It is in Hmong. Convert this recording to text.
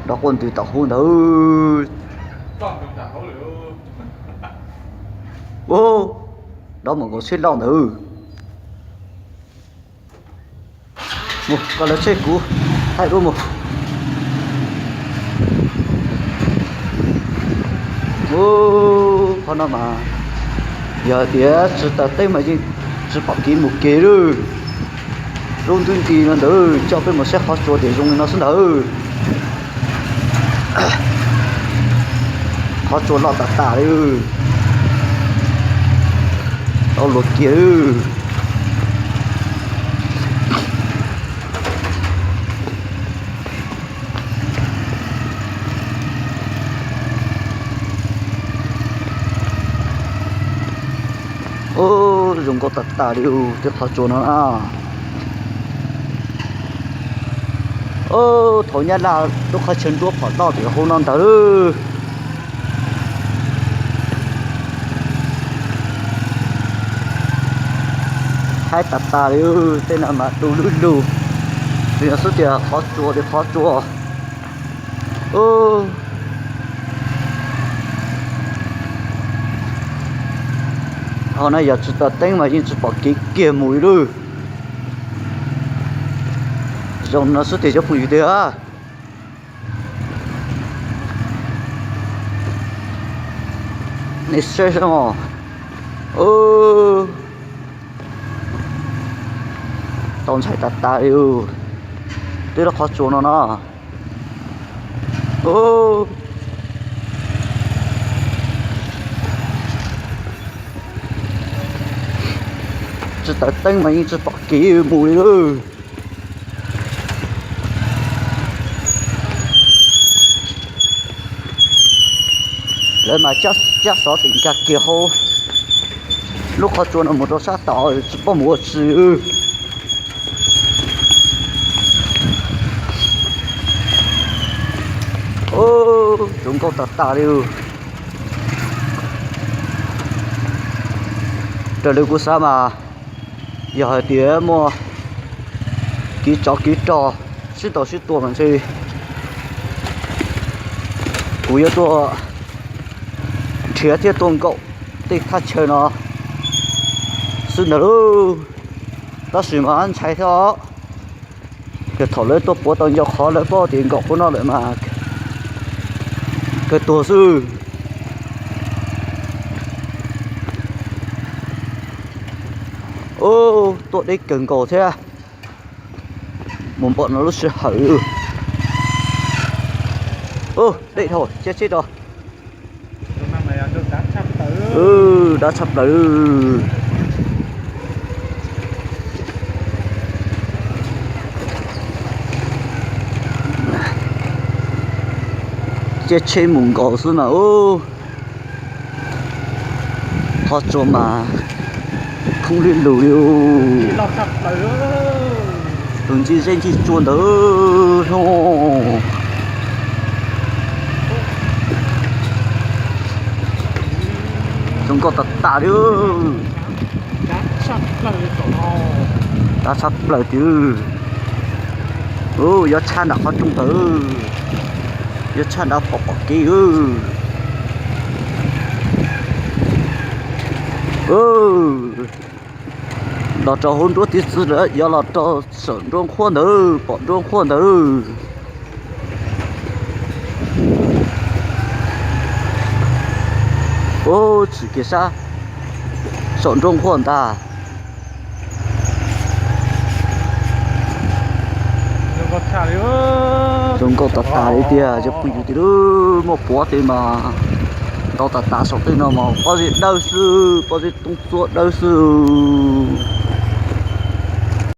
Dob quaj ntws tom hauv ntawd. Dob mus nkaus tsheb loj ntawd. Mus, koj lawv tsheb kuv thaij dua mus. Qhov no mas yog hais tias tsis taws teb mas yeej tsis pom kev mus kev lawm. Lub ntuj nti no ntawd coj peb mus saib qhov tsua tias zoo li no xwb ntawd. Qhov tsua loj tas tas li. Tau luag kiag. Ub, zoo nkauj tas tas li tej qhov tsua no na. Ub, thaum Nyab Laj lub qhov chaw nruab phom loj tim hauv no ntag. Haib tas tas li, tej no mas du lug lug. Tsis yog xwb tias qhov tsua tias qhov tsua. Ub, hauv no yog tsis taws teeb mas yeej tsis pom kev kiag mus li lawm. Zoo no xwb tiag cov phooj ywg tiag. Nej saib saib os. Ub, tau ntshai tas tas li. Twb lub qhov tsua no no. Ub, tsis taws teeb mas yeej tsis pom kev mus li lawm. Lawv mas cab xov tim nkag kiag hauv lub qhov tsua no mus rau sab tod tsis paub mus ua tsi. Ub, zoo nkauj tas tas li. Raws li kuv xav mas yog hais tias muaj kev tsov kev rog sib ntaus sib tua mas ntshe kuv yuav tuaj nrhiav thiab tuaj nkaum tej thaj chaw no xwb ntag lauj. Tab sis mas ntshai thiab os. Yog thaum lawv tuaj puav tau ncau qhov lawv paub tias nkaum qhov no lawm mas kawg tuag xwb. Ub, tuaj deb kawg nkaus thiab. Mus npaum no lub sij hawm. Ub, deb dhau, caij tsheb rau. Dab tshaj plaws. Caij tsheb mus nkaus xwb mas ub. Qhov tsua mas khoob li lus li. Tus ntxim zej ntxim tsua ntawd. Zoo nkauj tas tas li. Dab tshaj plaws tiag. Ub, yuav tshaj nram qhov rooj ntawd. Yuav tshaj nram pom pom kev. Los rau hauv nruab tiv txwv lawm, yuav los rau saum nruab nqhuab ntawd, pom nruab nqhuab ntawd. Ub, tshwm kiag sab saum nruab nqhuab ntag. Zoo nkauj tas tas li tiag, cov phooj ywg tiag lauj, muaj puav tej mas ntau tas tas saum tej no mas pob zeb dawb xwb, pob zeb toob txua dawb xwb.